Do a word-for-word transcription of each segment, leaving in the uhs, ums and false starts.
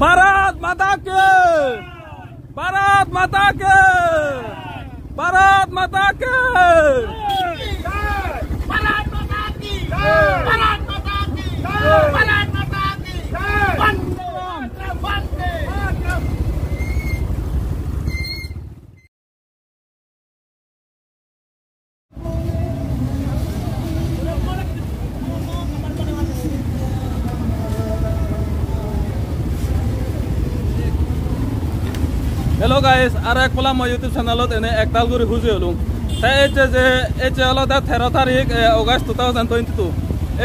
भारत माता की! भारत माता की! भारत माता की! भारत माता की! भारत माता की! भारत माता की! वंदे मातरम! वंदे Mataram! Hello guys, aro ek pola mo YouTube channelot ene ektal guri huji olung. Te ecche je, ecche olode tero tarik, eh, August two thousand twenty-two.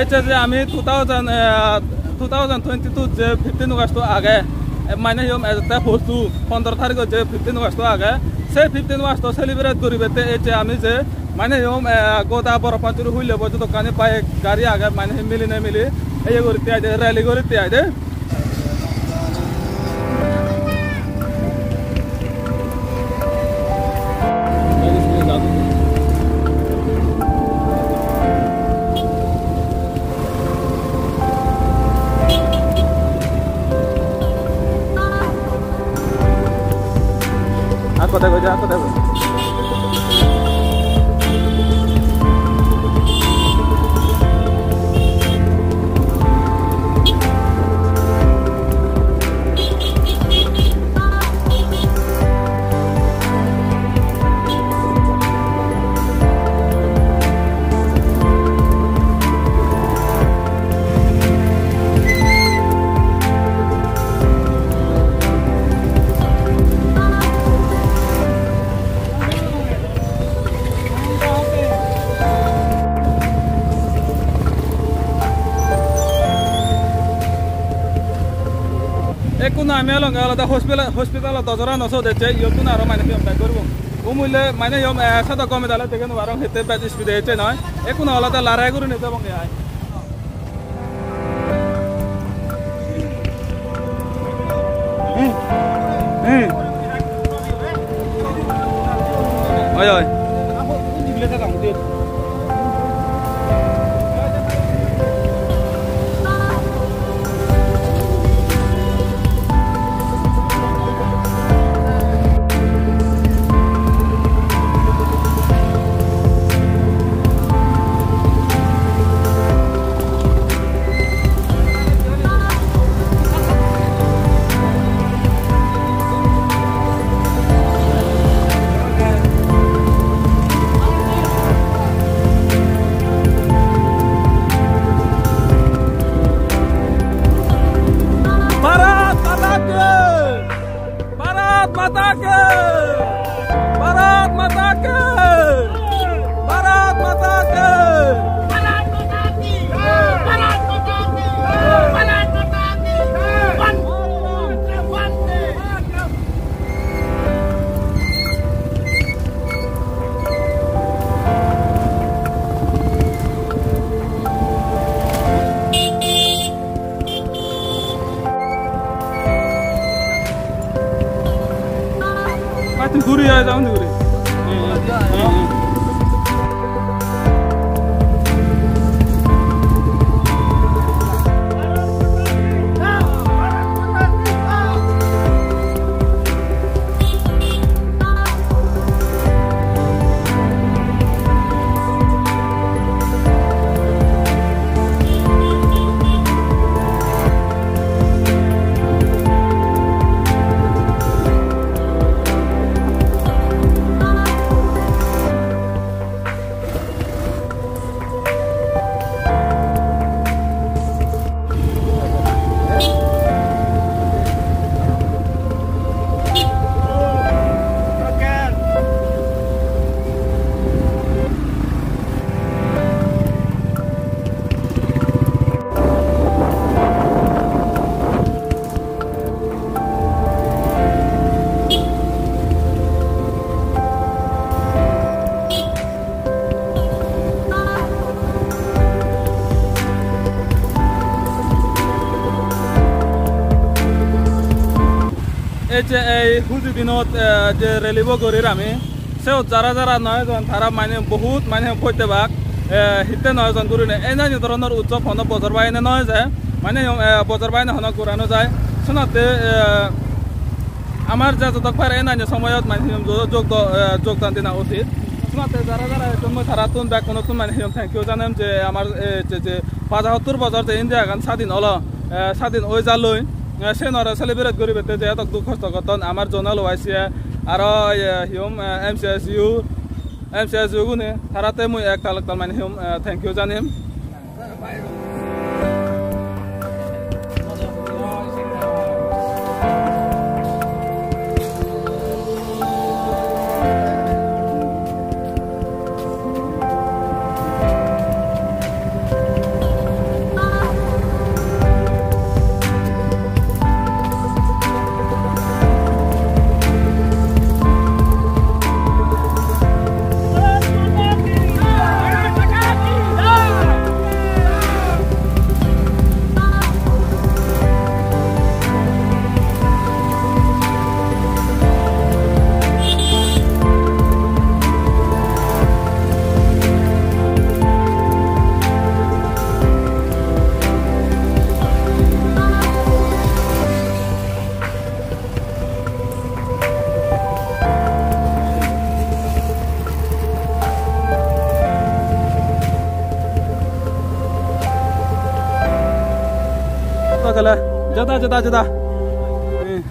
Ecche je ami two thousand, eh, two thousand twenty-two je fifteen August age, eh, mane hiyom ejette postu pondro tarigot je fifteen August age, se fifteen August celebrate guribette ecche ami je mane hiyom, eh, goda Boro Panchuri hulle bo jodokkani bike gari age mane hi miline mili eye guritte aide, rally guritte aide. Ako debo, ako debo. Ekkunu ami olonge olode hospital, hospital-o dojora no sot ecche, iyottun aro mane hiyom bek guribong. Umule mane hiyom, eh, sedok gome dale dege no parong, hitte bej speed-e ecche noi. Ekkunu olode larai gurinei jebonge ai. Oi, oi. Bharat माता की! भारत माता की! भारत माता की! भारत माता की! वंदे मातरम! वंदे Mataram! Mati guri aja, undi guri. Ei je ei huju dinot, eh, je rally bo gorir ami, siyot jara jara noi ejon, tara mane bohut mane poittebak, eh, hitte noi ejon gurine. Enani dhoronor utsob hono bojor baine noi je, mane, eh, bojor baine hono gora no jai. Senotte, eh, amar je jodok pare enanyo somoyot mane hiyom jo-, jogdo-, eh, jogdan dena usit. Senotte jara jara ejon mui tarattun bekkunottun mane hiyom thank you janem je amar, eh, je, je pajahottur bojor je India gan sadin olo, eh, sadin oi jalloi, eh, senore celebrate guribette je edok duk hosto gotton amar zonal Y C A aro, eh, hiyom, eh, M C S U, M C S U gune taratte mui ektal ektal mane hiyom, eh, thank you janem. Jeda, jeda, jeda. Hmm.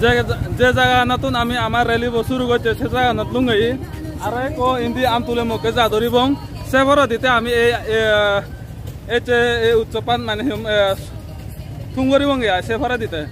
Je, je jaganottun ami amar rally bo suru gocche, se jaganot lungei. Aro ekko indi Amtule mokke ja duribong. Se poredi te ami ei, eh, ei je ei utsoban mane hiyom, eh, thum guribonge ai se poredi te.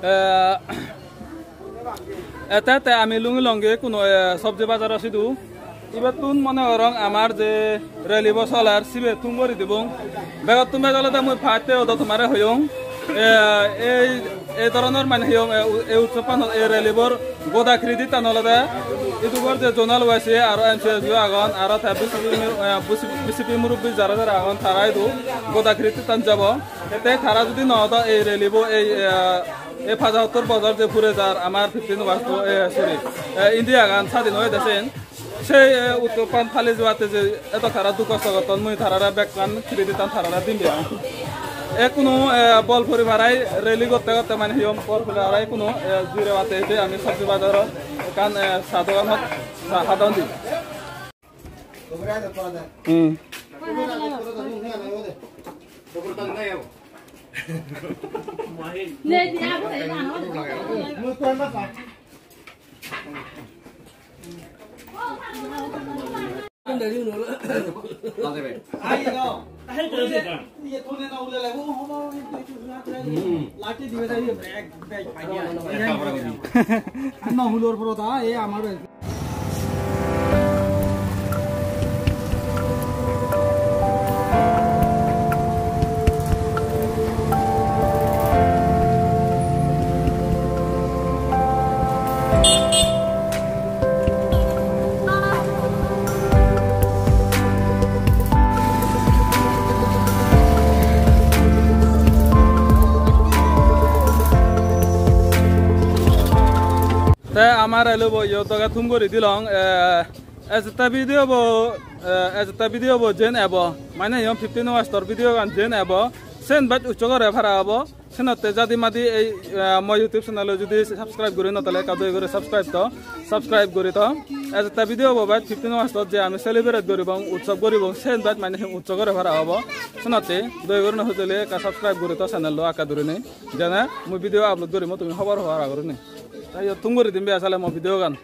Eh, ete, ete ami lungilonge kuno, eh, sobji bazaro sidu. Ibettun mone gorong amar je rally bo soler sibe thum guri dibong. Begottun bej olode mui first-e odo tomare hoyong. Eh, ei, ei dhoronor mane hiyom, eh, u-, ei utsob panot ei rally bor goda credit-tan olode idugor je zonal Y C A aro M C S U agon, aro te B C P mur-, eh, B C P murubbi jara jara agon, tara idu goda credit-tan jabo. Ete tara judi no odo ei rally bo ei, eh, ei pajahottur bojor je pure jar amar fifteen August, eh, sorry, eh, India gan sadin oyede sen. Sei, eh, utsob pan pali jebatte je eto tara duk hosto gotton, mui tarare bekkan credit-tan tarare dim de. Ekkunu, eh, bol puri parai rally gotte gotte mane hiyom bol puri parai ekkunu, eh, jure batte ete ami sobji bazarot ekkan, eh, cha doganot cha hadon di. Hmm. Te amar elo bo iyot doge thum guri dilong, eh, ejette video bo, eh, ejette video bo jen ebo, mane iyon fifteen August-or video gan jen ebo, sen baj uccho gore para obo. Senotte jadi madi ei, eh, mo YouTube channel-o judi subscribe guri no thale, ekka doi guri subscribe to, subscribe guri to. Ejette video bo baj fifteen August-ot je ami celebrate guribong, utsob guribong, sen baj mane uccho gore para obo. Senotte doi guri no hojole ekka subscribe guri to channel-o ekka durinei. Jene mui video upload gurim tumi hobor hobor gurinei. Tai iyot thum guri dim be asole mo video gan.